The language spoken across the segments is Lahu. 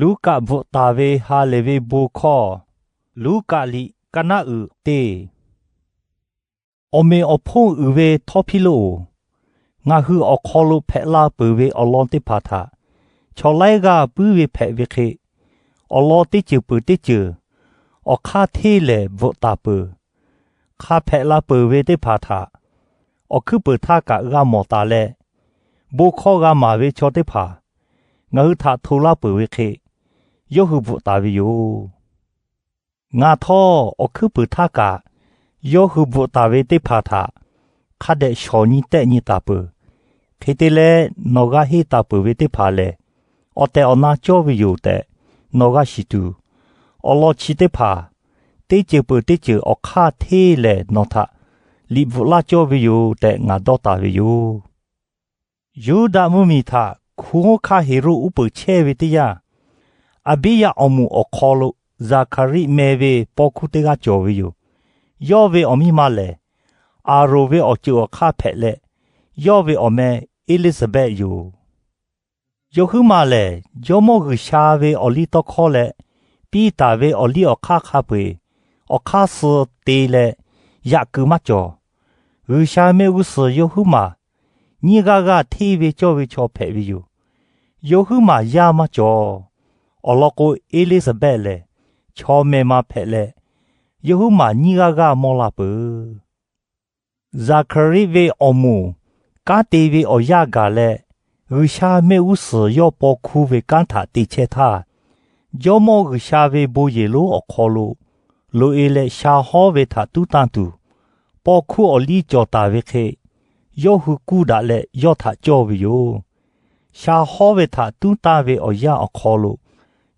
Luˉkaꞈ bvuhꞈ taˍ ve ha lehˬ ve bon hkawˇ. Luˉkaꞈ liꞈ kaˇ naˉ uiˍ teˇ. Awˬ meꞈ awˬ hponˇ uiˍ ve Htawˇhpiˇloˆ-oˬ, ngaˬ hui awˬ hk'aw lo hpehꞈ la peuˬ ve awˬ lawn teˇ hpaˍ htaꞈ chaw laiˉ g'aˇ puiˉ ve hpehꞈ ve hk'e, awˬ lawn teˇ ceuˬ peuˬ teˇ ceuˬ awˬ hk'aˇ hteˇ lehˍ bvuhꞈ taˍ peuˬ. Hk'a hpehꞈ la peuˬ ve teˇ hpaˍ htaꞈ awˬ hkuiˉ puiˍ htaˇ kaꞈ g'a mawˬ taˍ leh, bon hkawˇ g'a maˍ ve chaw teˇ hpaˍ ngaˬ hui htaꞈ hto laˇ peuˬ ve hk'e, yawˇ hui bvuhꞈ taˍ ve yoˬ. Ngaˬ htawˇ awˬ hkuiˉ puiˍ htaˇ kaꞈ yawˇ hui bvuhꞈ taˍ ve teˇ hpaˍ htaꞈ hk'a dehꞈ shawˍ nyi tehˆ nyi taˍ peuˬ. Hk'e te leh, nawˬ g'a henˇ taˍ peuˬ ve teˇ hpaˍ lehˬ, awˬ tehˬ awˬ na cawˇ ve yoˬ tehꞈ nawˬ g'a shiˍ tuˬ, awˬ lawn chi teˇ hpaˍ teˇ ceuˬ peuˬ teˇ ceuˬ awˬ hk'aˇ hteˇ lehˍ nawˬ htaꞈ liꞈ bvuhꞈ laˇ cawˇ ve yoˬ tehꞈ ngaˬ dawˇ taˍ ve yoˬ. Yuˇdaꞈ mvuhˇmiˬ htaꞈ hkunˉ hawˉ hkanˇ Heˍroˆ uˉ peunˍ chehˇ ve teˇ yanˇ, Aˍbiˇyaꞈ awˬ moˍ awˬ hk'aw lo Zaˍhkaˍriˆ meh ve paw hkuˇ teˇ g'aˇ cawˬ ve yoˬ. Yawˇ ve awˬ miˇ ma lehˬ, Aˍronˍ ve awˬ ceuˬ awˬ hk'aˇ hpehꞈ leh, yawˇ ve awˬ meh Eˇliˇsaˍbehˆ yoˬ. Yawˇ huiˉ maˬ lehˬ, Jawˇmawˇ G'uiˬsha ve awˬliˇtawˇhkawˇ leh piˇ taˍ ve awˬliˇawˬhk'aˇ hk'a peu-eˬ awˬ hk'aˇ suh te leh yaꞈ kuiˬ maˇ cawˬ. G'uiˬsha mehˆ g'uˇ suhˍ yawˇ huiˉ maˬ nyiˇ g'aˇ g'aˇ hteˇ ve cawˇ ve chaw hpehꞈ ve yoˬ. Yawˇ huiˉ maˬ yaˇ maˇ cawˬ. Awˬ lawn k'o, Eˇliˇsaˍbehˆ lehˬ chaw meh ma hpehꞈ leh, yawˇ huiˉ maˬ nyiˇ g'aˇ g'aˇ mawˇ la peuˬ. Zaˍhkaˍriˆ ve awˬ moˍ kanˉ te ve awˬ yanˇ gaˬ leh, G'uiˬsha mehˆ g'uˇ suhˍ yawˇ paw hkuˇ ve kanˉ htaꞈ te chehˇ htaˇ, Jawˇmawˇ G'uiˬsha ve bon yehˬ lonˉ awˬ hk'aw lo loꞈ-e leh sha hawˉ ve htaꞈ tuˉ tanˇ tuˬ, paw hkuˇ awˬ liˇ cawˬ taˍ ve hk'e, yawˇ hui kuˇ daꞈ leh yawˇ htaꞈ cawˇ ve yoˬ. Sha hawˉ ve htaꞈ tuˉ tanˇ ve awˬ yanˇ awˬ hk'aw lo,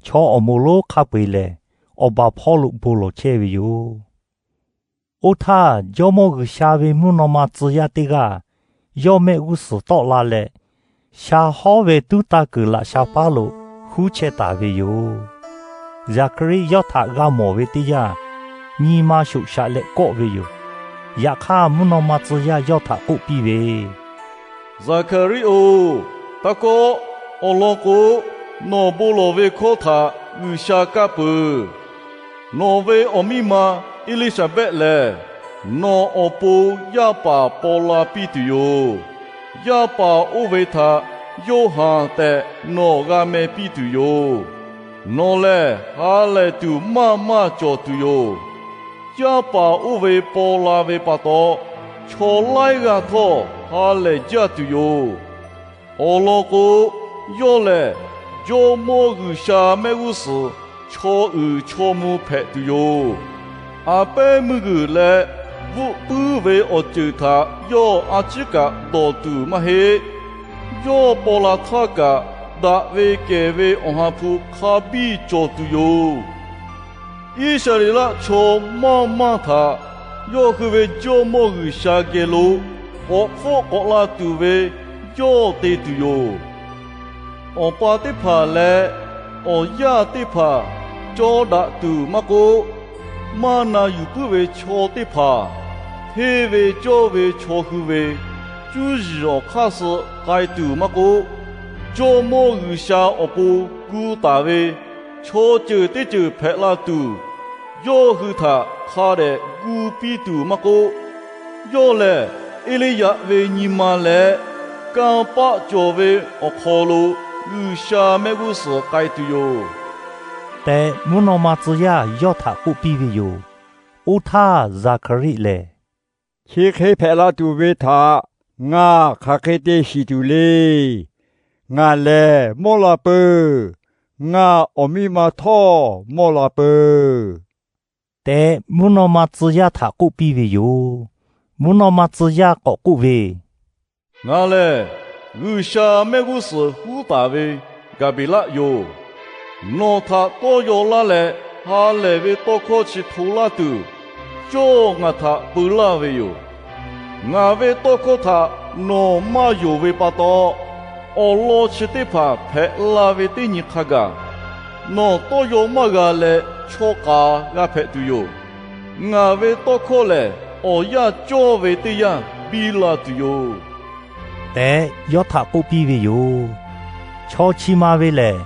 chaw awˬ moˍ lonˉ hk'a peu-eˬ lehˬ, awˬ baˬ hpawˇ lo bon lawˬ chehˇ ve yoˬ. Oˇ htaˇ, Jawˇmawˇ G'uiˬsha ve mvuhˇ naw ma tcuh yaˇ teˇ g'aˇ yawˇ mehˆ g'uˇ suhˍ tawˆ la leh, sha hawˉ ve tuˉ tanˇ kuiˬ laꞈ sha paˉ lo huˉ chehˇ taˍ ve yoˬ. Zaˍhkaˍriˆ yawˇ htaꞈ g'a mawˬ ve teˇ yanˇ, nyi ma shoꞈ shaꞈ leh kawˆ ve yoˬ. Yaꞈ hk'aˇ, mvuhˇ naw ma tcuh yaˇ yawˇ htaꞈ k'oˆ piˇ ve, Zaˍhkaˍriˆ-oˬ, taˇ kawˆ. Awˬ lawn k'o, nawˬ bon lawˬ ve hkawˇ htaꞈ G'uiˬsha kaˇ peuˬ. Nawˬ ve awˬ miˇ ma Eˇliˇsaˍbehˆ lehˬ, nawˬ awˬ pon yaˇ paˍ paw la piˇ tuˬ yoˬ. Yaˇ paˍ oˇ ve htaꞈ Yoˇhanˬ tehꞈ nawˬ g'a meh piˇ tuˬ yoˬ. Nawˬ lehˬ ha lehˬ tuˬ maˇ maˇ cawˬ tuˬ yoˬ. Yaˇ paˍ oˇ ve paw la ve pa taw, chaw laiˉ g'aˇ htawˇ ha lehˬ jaˇ tuˬ yoˬ. Awˬ lawn k'o, yawˇ lehˬ Jawˇmawˇ G'uiˬsha mehˆ g'uˇ suhˍ chaw uiˍ chaw mvuh hpehꞈ tuˬ yoˬ. A pehˉ meuˇ g'uiˬ leh bvuhˆ puiˉ ve awˬ ceuˬ htaꞈ yawˇ a ciˉ kaꞈ dawˬ tuˬ maˇ heˆ. Yawˇ paw la htaˇ kaꞈ, daꞈ ve kehˬ ve Awˬ ha hpu hk'a biˇ cawˬ tuˬ yoˬ. Iˉsaˍreˍlaˆ chaw maˇ maˇ htaꞈ yawˇ hui ve Jawˇmawˇ G'uiˬsha geh lo k'awꞈ hpfuhˆ k'awꞈ la tuˬ ve yawˇ te tuˬ yoˬ. Awˬ pa teˇ hpaˍ leh awˬ yaˇ teˇ hpaˍ cawˇ daꞈ tuˬ maˇ k'oˆ, maˇ na yuˬ puiˉ ve chaw teˇ hpaˍ hteˇ ve cawˇ ve chaw hui ve cuˇ yiˍ awˬ hk'aˇ suh k'ai tuˬ maˇ k'oˆ, Jawˇmawˇ G'uiˬsha awˬ pon gu taˍ ve chaw ceuˬ teˇ ceuˬ hpehꞈ la tuˬ, yawˇ hui htaꞈ hk'a dehꞈ gu piˇ tuˬ maˇ k'oˆ, yawˇ lehˬ Eˇliˇyaꞈ ve nyi ma leh kanˇ paˆ cawˬ ve awˬ hk'aw lo G'uiˬsha mehˆ g'uˇ suhˍ k'ai tuˬ yoˬ tehꞈ, mvuhˇ naw ma tcuh yaˇ yawˇ htaꞈ k'oˆ piˇ ve yoˬ. Oˇ htaˇ, Zaˍhkaˍriˆ lehˬ, Chi hk'e hpehꞈ la tuˬ ve htaꞈ ngaˬ hk'aˬ hk'e te shiˍ tuˬ le. Ngaˬ lehˬ mawˇ la peuˬ. Ngaˬ awˬ miˇ ma htawˇ mawˇ la peuˬ tehꞈ, mvuhˇ naw ma tcuh yaˇ htaꞈ k'oˆ piˇ ve yoˬ. Mvuhˇ naw ma tcuh yaˇ k'awꞈ k'oˆ ve, Ngaˬ lehˬ G'uiˬsha mehˆ g'uˇ suhˍ huˉ taˍ ve Gaˍbeˍlaˆ yoˬ. Nawˬ htaꞈ tawˇ yaw laˇ leh, ha lehˬ ve tawˇ hkawˇ chi hto laˇ tuˬ, cawˇ ngaˬ htaꞈ peu laˇ ve yoˬ. Ngaˬ ve tawˇ hkawˇ htaꞈ nawˬ maˇ yonˍ ve pa taw, awˬ lawn chi teˇ hpaˍ hpehꞈ la ve teˇ nyi hk'a gaˬ nawˬ tawˇ yaw maˇ g'a leh, chaw k'aˍ g'a hpehꞈ tuˬ yoˬ. Ngaˬ ve tawˇ hkawˇ lehˬ, awˬ yaˇ cawˇ ve teˇ yanˇ biˇ la tuˬ yoˬ tehꞈ, yawˇ htaꞈ k'oˆ piˇ ve yoˬ. Chaw chi ma ve lehˬ,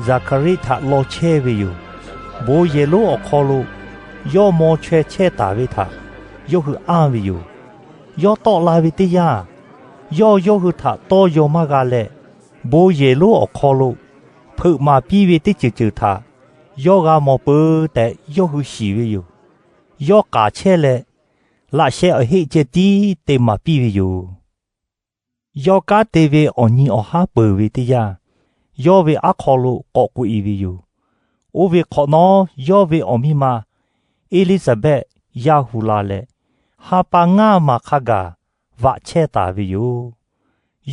Zaˍhkaˍriˆ htaꞈ law chehˇ ve yoˬ. Bon yehˬ lonˉ awˬ hk'aw lo yawˇ maw chaweh chehˇ taˍ ve htaꞈ yawˇ hui anˇ ve yoˬ. Yawˇ tawˆ la ve teˇ yanˇ, yawˇ yawˇ hui htaꞈ tawˇ yaw maˇ g'a leh, bon yehˬ lonˉ awˬ hk'aw lo hpeuꞈ maˍ piˇ ve teˇ ceuˬ ceuˬ htaꞈ yawˇ g'a mawˬ peuˬ tehꞈ yawˇ hui shiˍ ve yoˬ. Yawˇ k'aˍ chehˇ leh, laꞈ sheh awˬ heˆ ceh tiˉ te maˍ piˇ ve yoˬ. Yawˇ kanˉ te ve awˬ nyi awˬ haˉ peuˬ ve teˇ yanˇ, yawˇ ve aˉ hk'aw lo k'awꞈ k'oꞈ e ve yoˬ. Oˇ ve hk'awꞈ nawˉ, yawˇ ve awˬ miˇ ma Eˇliˇsaˍbehˆ yaˇ hu la leh, ha pa ngaˇ maˬ hk'a gaˬ vaꞈ chehˇ taˍ ve yoˬ.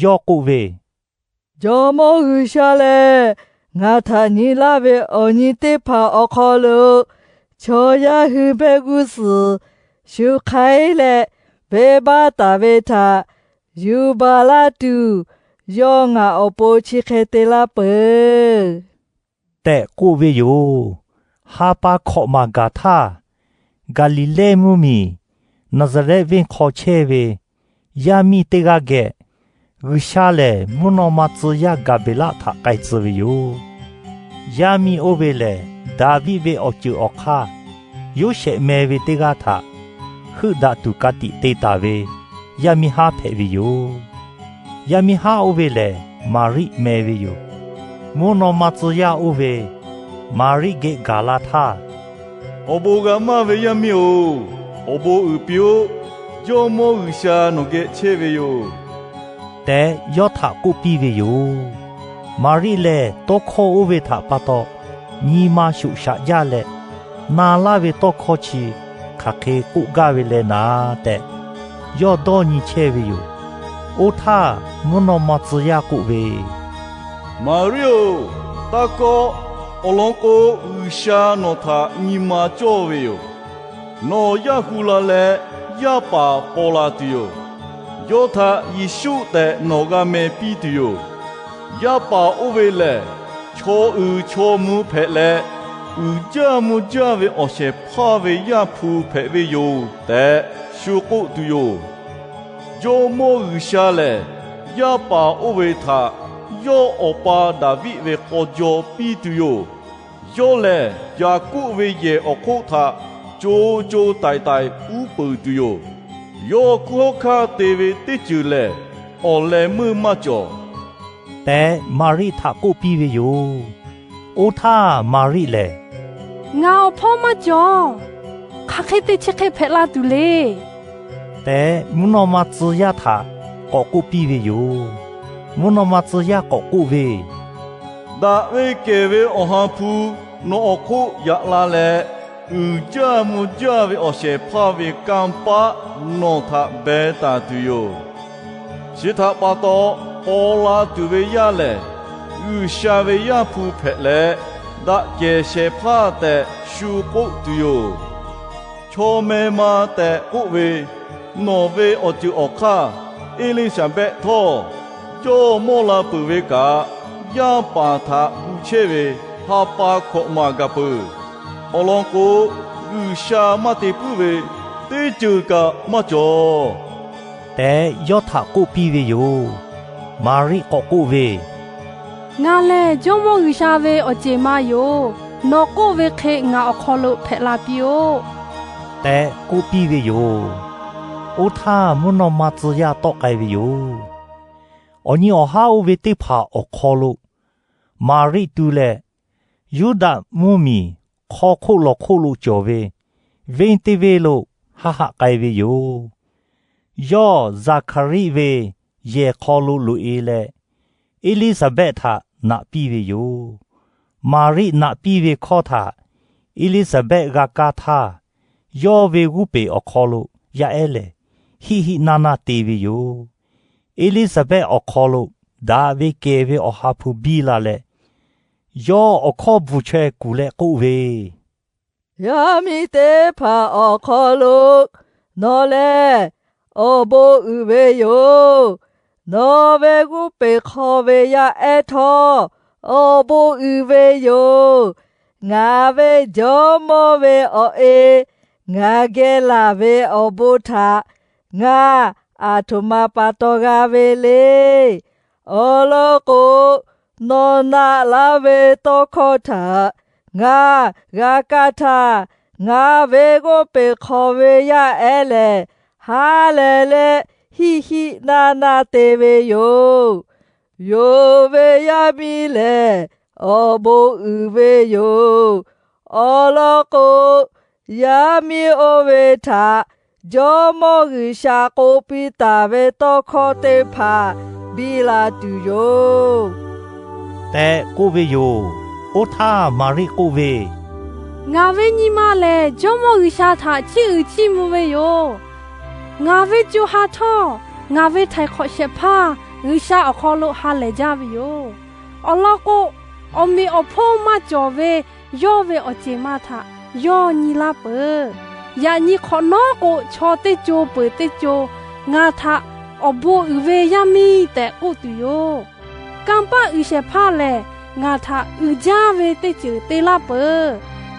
Yawˇ k'oˆ ve, Jawˇmawˇ G'uiˬsha lehˬ, ngaˬ htaꞈ nyi laˇ ve awˬ nyi teˇ hpaˍ awˬ hk'aw lo chaw yaˇ hui mehˆ g'uˇ suhˍ shu hk'aiˉ leh venˇbaˆ taˍ ve htaꞈ yuˬ baˬ laˇ tuˬ, yawˇ ngaˬ awˬ pon chi hk'e te laˇ peuˬ tehꞈ k'oˆ ve yoˬ. Ha pa hkawꞈ maˬ gaˬ htaˇ, Gaˍliˍlehˇ mvuhˇmiˬ Naˍzaˍrehˆ venˇ hk'aw chehˇ ve yaˇ miˇ teˇ g'aˇ geh, G'uiˬsha lehˬ mvuhˇ naw ma tcuh yaˇ Gaˍbeˍlaˆ htaꞈ k'ai tcuh ve yoˬ. Yaˇ miˇ oˇ ve lehˬ, Daˍviˆ ve awˬ ceuˬ awˬ hk'aˇ Yoˇsehꞈ meh ve teˇ g'aˇ htaꞈ heuˆ daꞈ tuˬ ka tiꞈ te taˍ ve yaˇ miˇ haˉ hpehꞈ ve yoˬ. Yaˇ miˇ haˉ oˇ ve lehˬ, Maˍriˆ meh ve yoˬ. Mvuhˇ naw ma tcuh yaˇ oˇ ve Maˍriˆ geh gaˬ la htaˇ, Awˬ bon g'a maˇ ve yaˇ miˇ-oˬ, awˬ bon uiˍ piˇ-oˆ. Jawˇmawˇ G'uiˬsha nawˬ geh chehˇ ve yoˬ tehꞈ, yawˇ htaꞈ k'oˆ piˇ ve yoˬ. Maˍriˆ lehˬ, tawˇ hkawˇ oˇ ve htaꞈ pa taw nyi ma shoꞈ shaꞈ jaˇ leh, na laˇ ve tawˇ hkawˇ chi hk'aˬ hk'e k'oˆ gaˇ ve leh naˍ tehꞈ, yawˇ dawˇ nyi chehˇ ve yoˬ. Oˇ htaˇ, mvuhˇ naw ma tcuh yaˇ k'oˆ ve, Maˍriˆ-oˬ, taˇ kawˆ. Awˬ lawn k'o, G'uiˬsha nawˬ htaꞈ nyi ma cawˇ ve yoˬ. Nawˬ yaˇ hu la leh, yaˇ paˍ paw la tuˬ yoˬ. Yawˇ htaꞈ Yeˍsuˆ tehꞈ nawˬ g'a meh piˇ tuˬ yoˬ. Yaˇ paˍ oˇ ve lehˬ, chaw uiˍ chaw mvuh hpehꞈ leh, uiˍ jaˇ mvuh jaˇ ve awˬ shehˍ hpaˇ ve Yaˇ hpu hpehꞈ ve yoˬ tehꞈ shu k'oˆ tuˬ yoˬ. Jawˇmawˇ G'uiˬsha lehˬ, yaˇ paˍ oˇ ve htaꞈ yawˇ awˬ pa Daˍviˆ ve k'aw jaw piˇ tuˬ yoˬ. Yawˇ lehˬ, Yaˍkoˆ ve yehˬ awˬ hk'oˆ htaꞈ co co taiˍ taiˍ uˉ peunˍ tuˬ yoˬ. Yawˇ hkunˉ hawˉ hkanˇ te ve teˇ ceuˬ lehˬ, awˬ leh meuˇ maˇ cawˬ tehꞈ, Maˍriˆ htaꞈ k'oˆ piˇ ve yoˬ. Oˇ htaˇ Maˍriˆ lehˬ, Ngaˬ awˬ hpawˇ maˇ cawˬ. Hk'aˬ hk'e te chi hk'e hpehꞈ la tuˬ le tehꞈ, mvuhˇ naw ma tcuh yaˇ htaꞈ k'awꞈ k'oˆ piˇ ve yoˬ. Mvuhˇ naw ma tcuh yaˇ k'awꞈ k'oˆ ve, Daꞈ ve kehˬ ve Awˬ ha hpu nawˬ awˬ hk'oˆ yaꞈ la leh, uiˍ jaˇ mvuh jaˇ ve awˬ shehˍ hpaˇ ve kanˇ paˆ nawˬ htaꞈ beh taˍ tuˬ yoˬ. Chi htaꞈ pa taw, paw la tuˬ ve yaˇ lehˬ, G'uiˬsha ve Yaˇ hpu hpehꞈ leh, daꞈ kehˬ shehˍ hpaˇ tehꞈ shu k'oˆ tuˬ yoˬ. Chaw meh ma tehꞈ k'oˆ ve, nawˬ ve awˬ ceuˬ awˬ hk'aˇ Eˇliˇsaˍbehˆ htawˇ, yawˇ mawˇ la peuˬ ve kaꞈ, yaˇ paˍ htaꞈ gu chehˇ ve ha pa hkawꞈ maˬ gaˬ peuˬ. Awˬ lawn k'o, G'uiˬsha maˇ te puiˉ ve teˇ ceuˬ kaꞈ maˇ cawˬ tehꞈ, yawˇ htaꞈ k'oˆ piˇ ve yoˬ. Maˍriˆ k'awꞈ k'oˆ ve, Ngaˬ lehˬ Jawˇmawˇ G'uiˬsha ve awˬ ceˬ ma yoˬ. Nawˬ k'oˆ ve hk'e ngaˬ awˬ hk'aw lo hpehꞈ la piˇ-oˆ tehꞈ k'oˆ piˇ ve yoˬ. Oˇ htaˇ, mvuhˇ naw ma tcuh yaˇ tawˆ k'ai ve yoˬ. Awˬ nyi awˬ haˉ oˇ ve teˇ hpaˍ awˬ hk'aw lo Maˍriˆ tu leh, Yuˇdaꞈ mvuhˇmiˬ hk'aw hk'oˆ lawˬ hk'oˆ lo cawˬ ve venˇ teˇ venˇ lo haˆ haˆ k'ai ve yoˬ. Yawˇ Zaˍhkaˍriˆ ve yehˬ hk'aw lo loꞈ-e leh, Eˇliˇsaˍbehˆ htaꞈ naꞈ piˇ ve yoˬ. Maˍriˆ naꞈ piˇ ve hkawˇ htaꞈ Eˇliˇsaˍbehˆ g'a kaˇ htaˇ, yawˇ ve g'oˇ peˬ awˬ hk'aw lo yaˇ ehˉ lehˬ, hiˆ hiˆ naˇ naˇ te ve yoˬ. Eˇliˇsaˍbehˆ awˬ hk'aw lo daꞈ ve kehˬ ve Awˬ ha hpu biˇ la leh, yawˇ awˬ hkawˇ bvuhˬ chaweh kuˬ leh k'oˆ ve, Yaˇ miˇ teˇ hpaˍ awˬ hk'aw lo nawˬ lehˬ awˬ bon uiˍ ve yoˬ. Nawˬ ve g'oˇ peˬ hk'aw ve yaˇ ehˉ htawˇ, awˬ bon uiˍ ve yoˬ. Ngaˬ ve jawˇmawˇ ve awˬ e ngaˬ geh laˬ ve awˬ bon htaꞈ ngaˬ aˬ htoꞈ ma pa taw g'a ve le. Awˬ lawn k'o, nawˬ naꞈ laˇ ve tawˇ hkawˇ htaꞈ ngaˬ g'a kaˇ htaˇ, ngaˬ ve g'oˇ peˬ hk'aw ve yaˇ ehˉ lehˬ, ha lehˬ leh hiˆ hiˆ naˇ naˇ te ve yoˬ. Yonˍ ve yaˇ miˇ lehˬ, awˬ bon uiˍ ve yoˬ. Awˬ lawn k'o, yaˇ miˇ oˇ ve htaꞈ Jawˇmawˇ G'uiˬsha k'oˆ piˇ taˍ ve tawˇ hkawˇ teˇ hpaˍ biˇ la tuˬ yoˬ tehꞈ k'oˆ ve yoˬ. Oˇ htaˇ Maˍriˆ k'oˆ ve, Ngaˬ ve nyi ma lehˬ, Jawˇmawˇ G'uiˬsha htaꞈ chiˇ uiˍ chiˇ mvuh ve yoˬ. Ngaˬ ve co ha htawˇ, ngaˬ ve htaiˍ hk'awꞈ shehˍ hpaˇ G'uiˬsha awˬ hk'aw lo ha lehˬ jaˇ ve yoˬ. Awˬ lawn k'o, awˬ meꞈ awˬ hponˇ maˇ cawˬ ve yawˇ ve awˬ ceˬ ma htaꞈ yawˇ nyi laˇ peuˬ. Yaꞈ nyi hk'awꞈ nawˉ k'o, chaw teˇ co peuˬ teˇ co ngaˬ htaꞈ awˬ bon uiˍ ve yaˇ miˇ tehꞈ k'oˆ tuˬ yoˬ. Kanˇ paˆ uiˍ shehˍ hpaˇ lehˬ, ngaˬ htaꞈ uiˍ jaˇ ve teˇ ceuˬ te laˇ peuˬ.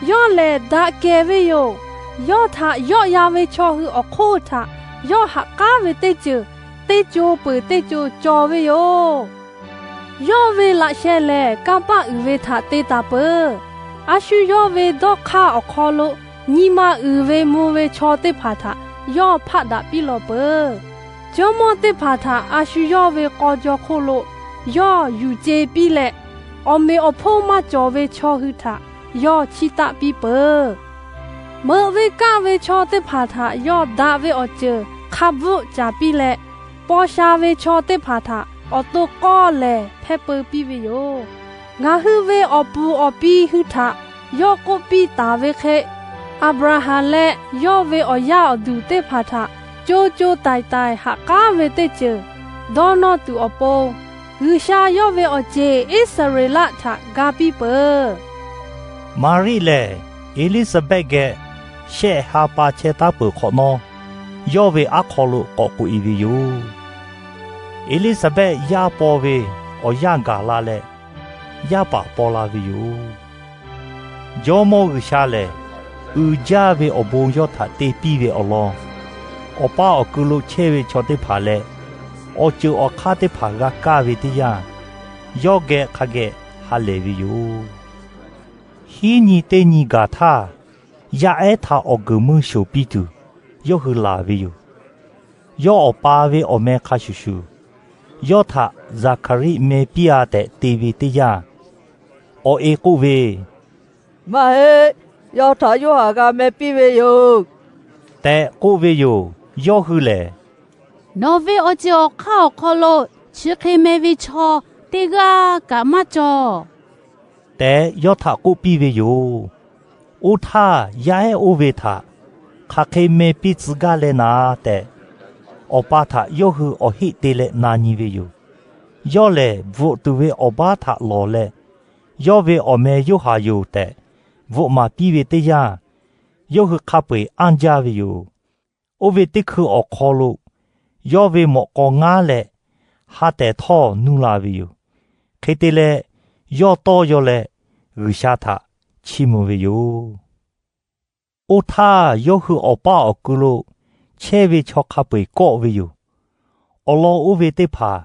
Yawˇ lehˬ daꞈ kehˬ ve yoˬ. Yawˇ htaꞈ yawˆ yan ve chaw hui awˬ hk'oˆ htaꞈ yawˇ ha k'aˉ ve teˇ ceuˬ teˇ co peuˬ teˇ co cawˬ ve yoˬ. Yawˇ ve laꞈ sheh lehˬ, kanˇ paˆ uiˍ ve htaꞈ te taˍ peuˬ. A shu yawˇ ve dawˇ hk'aˇ awˬ hk'aw lo nyi ma uiˍ ve mvuh ve chaw teˇ hpaˍ htaꞈ yawˇ hpaˆ daꞈ piˇ lawˬ peuˬ. Jawˇmawˇ teˇ hpaˍ htaꞈ a shu yawˇ ve k'aw jaw hk'oˆ lo yawˇ yuˬ ce piˇ leh, awˬ meꞈ awˬ hponˇ maˇ cawˬ ve chaw hui htaꞈ yawˇ chiˇ taˆ piˇ peuˬ. Meuꞈ ve kaˆ ve chaw teˇ hpaˍ htaꞈ yawˇ daꞈ ve awˬ ceuˬ hk'a bvuhˆ caˍ piˇ leh, paw sha ve chaw teˇ hpaˍ htaꞈ awˬ to k'awˇ lehˬ hpehˇ peu piˇ ve yoˬ. Ngaˬ hui ve awˬ puˍ awˬ pi hui htaꞈ yawˇ k'oˆ piˇ taˍ ve hk'e, Aˍbraˍhanˍ leh yawˇ ve awˬ yaˇ awˬ duˬ teˇ hpaˍ htaꞈ co co taiˍ taiˍ ha k'aˉ ve teˇ ceuˬ dawˇ nawˇ tuˬ awˬ pon, G'uiˬsha yawˇ ve awˬ ceˬ Iˉsaˍreˍlaˆ htaꞈ ga piˇ peuˬ. Maˍriˆ lehˬ, Eˇliˇsaˍbehˆ geh shehˆ ha pa chehˇ taˉ peuˬ hk'awꞈ nawˉ, yawˇ ve aˉ hk'aw lo k'awꞈ k'oꞈ e ve yoˬ. Eˇliˇsaˍbehˆ yaˇ paw ve awˬ yanˇ gaˬ la leh, yaˇ paˍ paw la ve yoˬ. Jawˇmawˇ G'uiˬsha lehˬ, uiˍ jaˇ ve awˬ bon yawˇ htaꞈ te piˇ ve awˬ lawn, awˬ pa awˬ kuiˬ lo chehˇ ve chaw teˇ hpaˍ leh awˬ ceuˬ awˬ hk'aˇ teˇ hpaˍ g'a kaˇ ve teˇ yanˇ, yawˇ geh hk'a geh ha lehˬ ve yoˬ. Hiˉ nyi teˇ nyi gaˬ htaˇ, yaˇ ehˉ htaꞈ awˬ guiˬ meuˇ shoˍ piˇ tuˬ yawˇ hui laˬ ve yoˬ. Yawˇ awˬ pa ve awˬ meh hk'a shuˍ shuˍ, yawˇ htaꞈ Zaˍhkaˍriˆ meh piˇ-a tehꞈ te ve teˇ yanˇ, awˬ e k'oˆ ve, Maˇ heˆ, yawˇ htaꞈ Yoˇhanˬ g'a meh piˇ ve yoˬ tehꞈ k'oˆ ve yoˬ. Yawˇ hui lehˬ, Nawˬ ve awˬ ceuˬ awˬ hk'aˇ awˬ hk'aw lo chi hk'e meh ve chaw teˇ g'aˇ kaꞈ maˇ cawˬ tehꞈ yawˇ htaꞈ k'oˆ piˇ ve yoˬ. Oˇ htaˇ yaˇ ehˉ oˇ ve htaꞈ hk'aˬ hk'e meh piˇ tcuh gaˇ leh naˍ tehꞈ, awˬ pa htaꞈ yawˇ hui awˬ heˆ te leh na nyi ve yoˬ. Yawˇ lehˬ, bvuhꞈ tuˬ ve awˬ baˉ htaꞈ lawˬ leh, yawˇ ve awˬ meh Yoˇhanˬ yoˬ tehꞈ bvuhꞈ maˍ piˇ ve teˇ yanˇ, yawˇ hui hk'a peu-eˬ anˇ jaˇ ve yoˬ. Oˇ ve teˇ hkui awˬ hk'aw lo yawˇ ve mawꞈ k'aw ngaˉ leh, ha tehˬ htawˇ nuˇ la ve yoˬ. Hk'e te leh, yawˇ tawˇ yaw leh G'uiˬsha htaꞈ chiˇ mvuh ve yoˬ. Oˇ htaˇ, yawˇ hui awˬ paˇ awˬ ku lo chehˇ ve chaw hk'a peu-eˬ kawˆ ve yoˬ. Awˬ lawn oˇ ve teˇ hpaˍ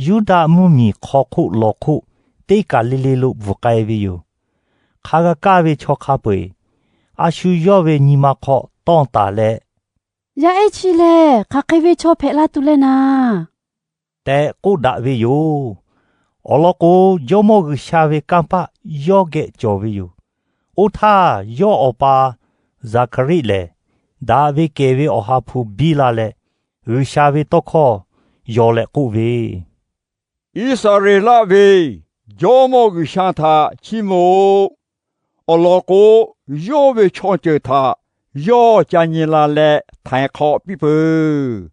Yuˇdaꞈ mvuhˇmiˬ hk'aw hk'oˆ lawˬ hk'oˆ teˇ kaˬ le le lo bvuhˬ k'ai ve yoˬ. Hk'a g'a kaˇ ve chaw hk'a peu-eˬ a shu yawˇ ve nyi ma hk'aw tawˇ taˍ leh, Yaˇ ehˉ chi lehˬ, hk'aˬ hk'e ve chaw hpehꞈ la tuˬ leh naˍ tehꞈ k'oˆ daꞈ ve yoˬ. Awˬ lawn k'o, Jawˇmawˇ G'uiˬsha ve kanˇ paˆ yawˇ geh cawˬ ve yoˬ. Oˇ htaˇ, yawˇ awˬ pa Zaˍhkaˍriˆ lehˬ, daꞈ ve kehˬ ve awˬ ha hpu biˇ la leh, G'uiˬsha ve tawˇ hkawˇ yaw leh k'oˆ ve, Iˉsaˍreˍlaˆ ve Jawˇmawˇ G'uiˬsha htaꞈ chiˇ mvuh-oˆ. Awˬ lawn k'o, yawˇ ve chaw ceuˬ htaꞈ yawˇ ca nyi la leh htaiˍ hk'awꞈ piˇ peuˬ.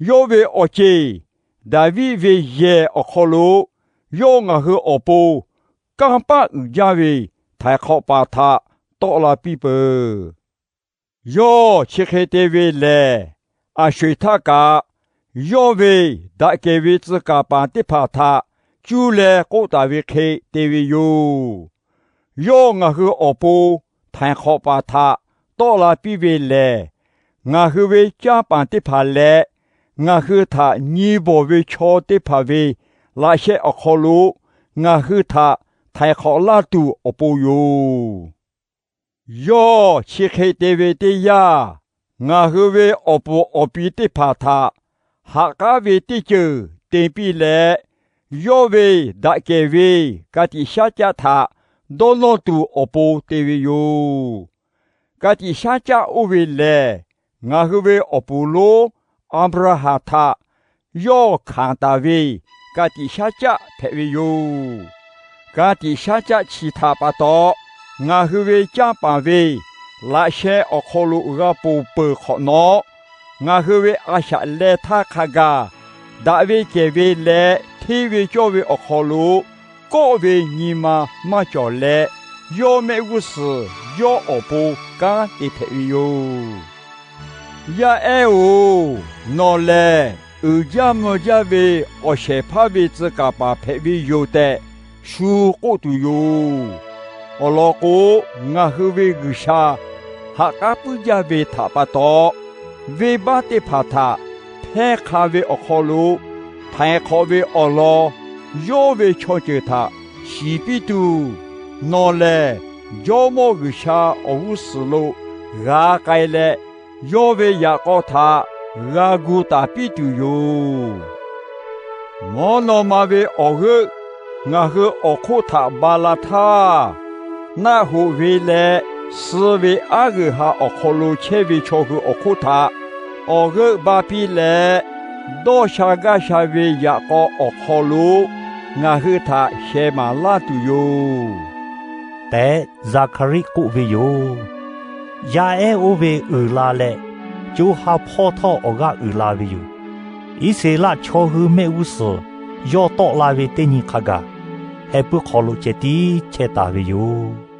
Yawˇ ve awˬ ceˬ Daˍviˆ ve yehˬ awˬ hk'aw lo yawˇ ngaˬ hui awˬ pon kanˇ paˆ uiˍ jaˇ ve htaiˍ hk'awꞈ paˍ htaꞈ tawˆ la piˇ peuˬ. Yawˇ chi hk'e te ve lehˬ, aˬ sho-eˬ htaˇ kaꞈ yawˇ ve daꞈ kehˬ ve tcuh kaˍ paˍ teˇ hpaˍ htaꞈ cuˇ leh k'oˆ taˍ ve hk'e te ve yoˬ. Yawˇ ngaˬ hui awˬ pon htaiˍ hk'awꞈ paˍ htaꞈ tawˆ la piˇ ve lehˬ, ngaˬ hui ve canˇ paˍ teˇ hpaˍ leh ngaˬ hui htaꞈ nyi bawˬ ve chaw teˇ hpaˍ ve laꞈ sheh awˬ hk'aw lo ngaˬ hui htaꞈ htaiˍ hk'awꞈ laˇ tuˬ awˬ pon yoˬ. Yawˇ chi hk'e te ve teˇ yanˇ, ngaˬ hui ve awˬ puˍ awˬ pi teˇ hpaˍ htaꞈ ha k'aˉ ve teˇ ceuˬ te piˇ leh, yawˇ ve daꞈ kehˬ ve ka tiꞈ shaˉ caˆ htaꞈ dawˇ nawˇ tuˬ awˬ pon te ve yoˬ. Ka tiꞈ shaˉ caˆ oˇ ve lehˬ, ngaˬ hui ve awˬ puˍ lonˉ Aˍbraˍhanˍ htaꞈ yawˇ hkanˍ taˍ ve ka tiꞈ shaˉ caˆ hpehꞈ ve yoˬ. Ka tiꞈ shaˉ caˆ chi htaꞈ pa taw, ngaˬ hui ve canˇ paˍ ve laꞈ sheh awˬ hk'aw lo g'a ponˬ peuˬ hk'awꞈ nawˉ, ngaˬ hui ve a shaꞈ leh htaˇ hk'a gaˬ, daꞈ ve kehˬ ve leh hteˇ ve cawˇ ve awˬ hk'aw lo kawˆ ve nyi ma maˇ cawˬ leh, yawˇ mehˆ g'uˇ suhˍ yawˇ awˬ pon kanˉ te hpehꞈ ve yoˬ. Yaˇ ehˉ-oˬ, nawˬ lehˬ uiˍ jaˇ mvuh jaˇ ve awˬ shehˍ hpaˇ ve tcuh kaˍ paˍ hpehꞈ ve yoˬ tehꞈ shu k'oˆ tuˬ yoˬ. Awˬ lawn k'o, ngaˬ hui ve G'uiˬsha ha k'aˉ puiˉ jaˇ ve htaꞈ pa taw, venˇbaˆ teˇ hpaˍ htaꞈ hpehˇ hk'a ve awˬ hk'aw lo htaiˍ hk'awꞈ ve awˬ lawn yawˇ ve chaw ceuˬ htaꞈ shiˍ piˇ tuˬ, nawˬ lehˬ Jawˇmawˇ G'uiˬsha awˬ g'uˇ suhˍ lo g'a k'ai leh, yawˇ ve yaꞈ k'aw htaꞈ g'a gu taˍ piˇ tuˬ yoˬ. Mvuhˇ naw ma ve awˬ g'euˆ ngaˬ hui awˬ hk'oˆ htaꞈ ba la htaˇ, naˆ hoꞈ ve leh suh ve aˉ g'euꞈ ha awˬ hk'aw lo chehˇ ve chaw hui awˬ hk'oˆ htaꞈ awˬ g'euˆ ba piˇ leh, dawˇ sha gaˇ sha ve yaꞈ k'aw awˬ hk'aw lo ngaˬ hui htaꞈ sheh maˍ laˇ tuˬ yoˬ tehꞈ, Zaˍhkaˍriˆ k'oˆ ve yoˬ. Yaˇ ehˉ oˇ ve uiˍ la leh, co ha hpawˇ htawˇ awˬ g'aˇ uiˍ la ve yoˬ. Iˉsaˍreˍlaˆ chaw hui mehˆ g'uˇ suhˍ yawˇ tawˆ la ve teˇ nyi hk'a gaˬ, heh puiˉ hk'aw lo ceh tiˉ chehˇ taˍ ve yoˬ.